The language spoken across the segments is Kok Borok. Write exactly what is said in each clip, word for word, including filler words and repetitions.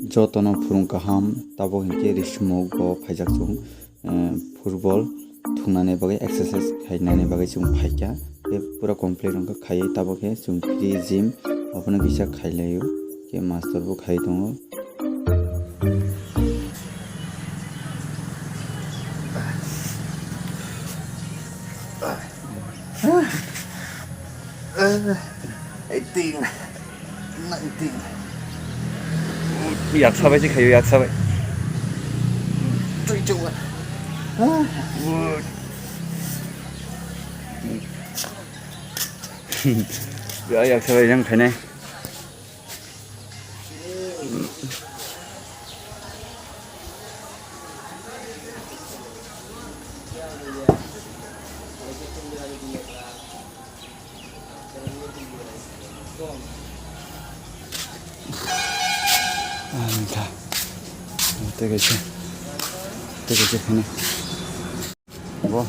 Jotono phurung kaham, tabuk hinkhe risumuk bo phaijak chwng, eh, football thungnani bagwi, exercise khainani bagwi chwng phaikha. Tei pura complete wngkha khaiwi, tabuk khe chwng free gym, abono kisa khailaio, khe master bo khai tongo. Eighteen, nineteen. Yak sabai se khayo, yak sabai. Twenty-one. Ya, yak sabai yang khainai. Ah, wngkha. Tei kaisa, tei kaisa phano. Bo.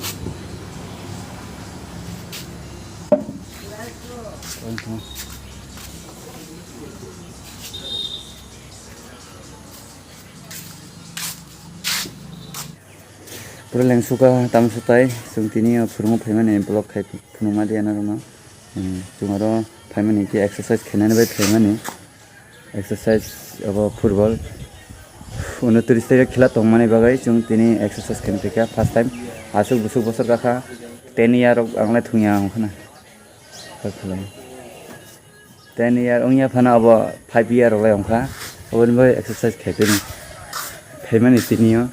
Wngkha. Pura lengsukha, tamswk tai chwng tini o phwrwngwi phaimani vlog khai phunukma diya norokno. Hmm, chwng aro phaimani khe exercise khainani bai phaimani. Exercise abo football. Unotris tarikh khela tongmani bagwi chwng tini exercise khaina phaikha first time. Aswk bwswk bosor kakha ten year rok ang lai thungya wngkhana. Ten year wngya phano abo five year rok lai wngkha. Oboni bagwi exercise khaiphaini, phaimani tini o.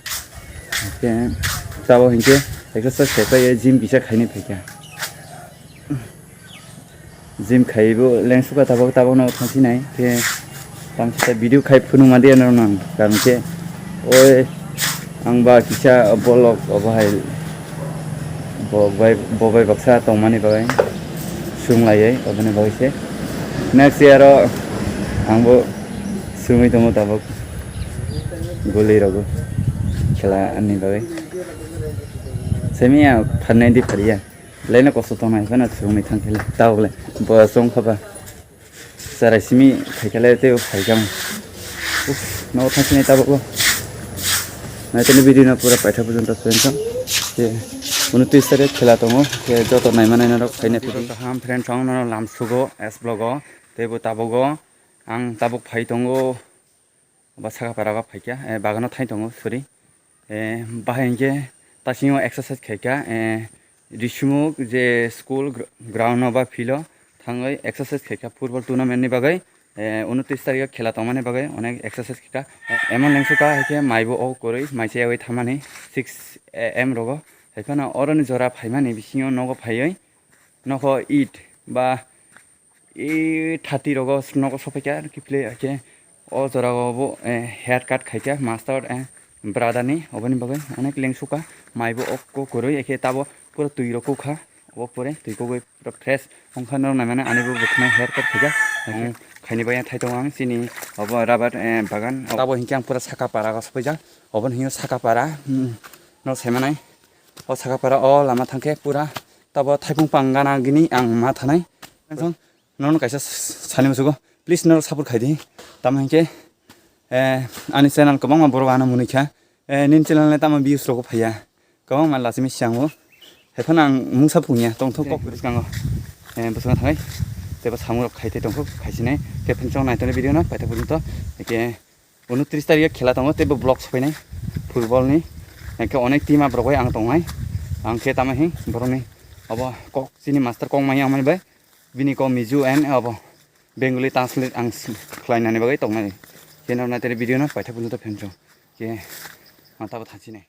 Hwnkhe tabuk hinkhe exercise khaiphai gym kisa khainai phaikha. Gym khaibo lengsukha tabuk, tabukno thangsinai khe tamsa video khai phunukma diya norokno ang, karon khe oi ang ba kisa bolok obo hai bo bai, bo bai baksa tongmani bagwi swnglaiyai, oboni bagwi se next year o ang bo swngwi tongo tabuk guli rogo khela ani bagwi semi ya pharnai di phariya. Laino kosto tongnai phano chwrwngni thang khe le tabuk le bo chong kha ba. Charai simi khai khe le tei phai khe ang. Uff, nogo thang sini tabuk bo. Naitani video no pura paitha porjonto friend song. Ke unotris tarikh khela tongo. Ke joto naima naina rok phaina phidi. Kaham friend song no lam sugo S vlog o. Tei bo tabuk o ang tabuk phai tongo. Ba Sakapara o phaikha, eh, bagano thai tongo, sorry. Eh, bahai hinkhe tasingo exercise khaikha, eh, risumuk je school gr-, ground o ba field o thangwi exercise khaikha football tournament ni bagwi, eh, unotris tarikh o khela tongmani bagwi onek exercise khaikha. Eh, emon lengsukha haikhe maibo o kwrwi maisa yawi thamani six A M rogo. Haiphano oroni jora phaimani bisingo nogo phaiwi nokho eat ba e thirty rogo nogo sophaikha, kiphilwi haikhe o jorao bo, eh, hair cut khaikha master, eh, brother ni, oboni bagwi onek lengsukha, maibo okko kwrwi, haikhe tabo pura twi rok kukha, obo pore twi kugwi pura fresh wngkha, norok naimani ani bo bwkhwnai hair cut khaikha, ang khaini bagwi thai tongo ang chini obo rubber, eh, bagan, tabo hinkhe ang pura Sakapara o sophaijak, oboni hinwi Sakapara, hmm, no saimanai. O Sakapara o lama thangkhe pura tabo thaipung pang gana gini ang ma thanai. Nono kaisa sani musugo, please norok support khaidi. Tamo hinkhe, eh, ani channel kwbangma borok ano munikha. Eh, nini channel ni tamo views rok phaiya. Kwbangma lachimi siyango. Haiphano ang mungsa phungya tongthok kok bwskango. Eh, bwskango thangai. Tebo samung rok khaite tongthok khaisinai. Tei phensong naitoni video no paitha purunto. Eke Unotris tarikh khela tongo, teibo vlog sopainai football ni. Hingke onek team aborok bai ang tongnai. Ang khe tamo hing borokni obo kok chini master kok manya amani bai. Bini kok Mizo and obo Bengali translate ang s-, khlainani bagwi tongnai. Khe norok naitari video no paitha punuto phenchong. Khe matabo thansinai.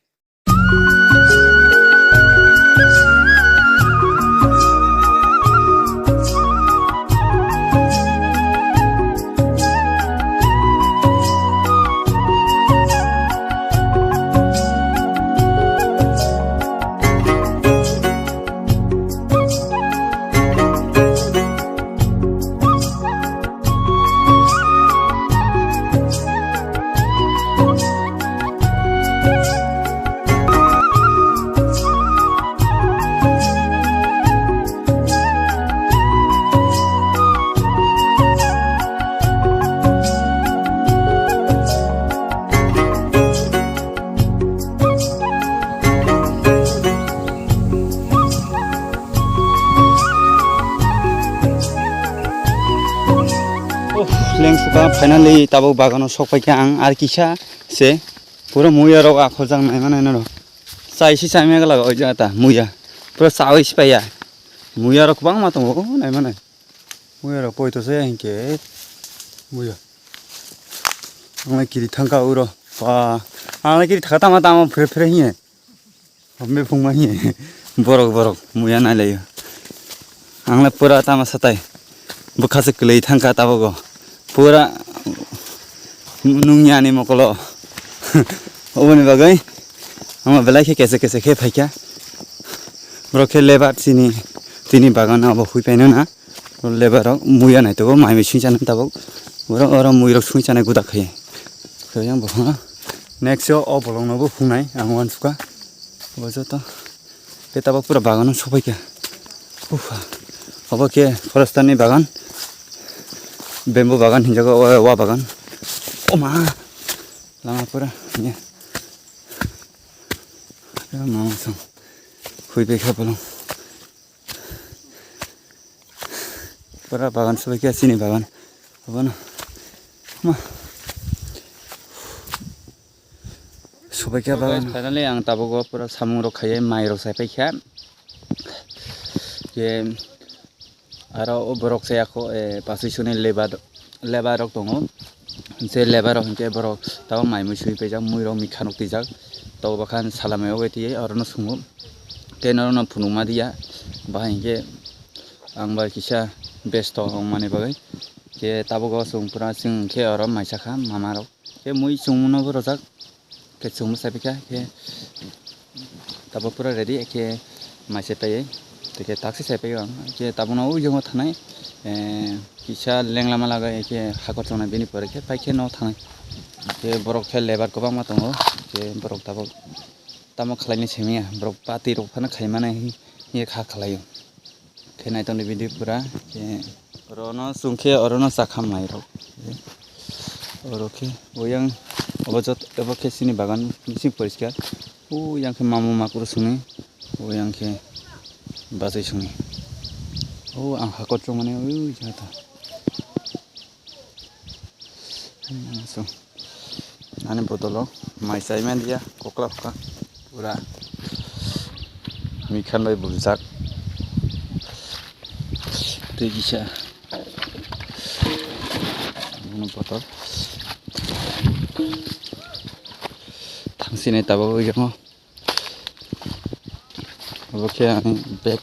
Finally tabuk bagano sok paikha ang, ar kisa se pura muya rok akhorjak naima nai norok. Chai si chai mega laga oi jaga ta muya. Pura chawi si paiya. Muya rok kwbangma tongo, o naima nai. Muya rok poito se hinkhe muya. Ang kiri thangka uro. Ba, ang kiri thaka tama tama phere phere hiye. Hambe phungma hi borok borok muya nailaio. Ang le pura tama satai bwkha se kwlwi thangkha tabogo. Pura nungya ni mokolo. Oboni bagwi ang belai khe kese kese khe phaikha. Borok khe lebar chini tini bagan abo hui paino na. Lebar rok muya naitogo mai mui swing chana tabuk. Borok oro mui rok swing chanai gudak khe. Khe yang bo next o bolong no bo phungnai ang uansukha. Bo joto khe tabuk pura bagano sopaikha. Uha. Obo khe forester ni bagan. Bamboo bagan hinjago, wa, wa bagan. Oma. Lama pura. Ya. Ya, mama sang. Hui bekha bolong. Pura bagan sobaikha chini bagan. Abono. Ma. Sobaikha bagan. Finally ang tabogo pura samung rok khaiye mai rok sai paikha. Ye aro o borok se ako, eh, pasui suni lebar, lebar rok tongo. Je lebar rok hinkhe borok tabo mai mui sui paijak, mui rok mikha rok twijak. Tabo bakhan salamai o twi orono sungo. Tei norokno phunukma diya. Bahai hinkhe ang bai kisa besto wngmani bagwi. Khe tabuk o chwng pura chwng khe oro maisa kha mama rok. Khe mui chwngno bo rwjak. Khe chwng bwsai phaikha khe tabuk pura ready khe maisa paiwi. Tei khe taksi sai paiwi ang. Khe tabukno ui jwngo thanai, eh, kisa lengla malaga khe hakor chongnai bini pore khe pai khe no thanai. Khe borok khe lebar kwbangma tongo. Khe borok tabuk tamo khlaini simi ya. Borok pati rok phano khaimani hinkhe kha khlaio. Khe naitokni video pura khe orono chwng khe orono chakha mai rok. Oro khe oyang obo jot obo khe chini bagan bising poriskar. Oyang khe mamu makuru songni oyang khe bachai songni. O ang hakor chongmani o jaga ta. So, ani bodolo mai chai man dia kokla pha pura mikhan bai buljak. Tei kisa. Ano botol. Thangsinai tabuk oi jamo. Obo khe ani bag.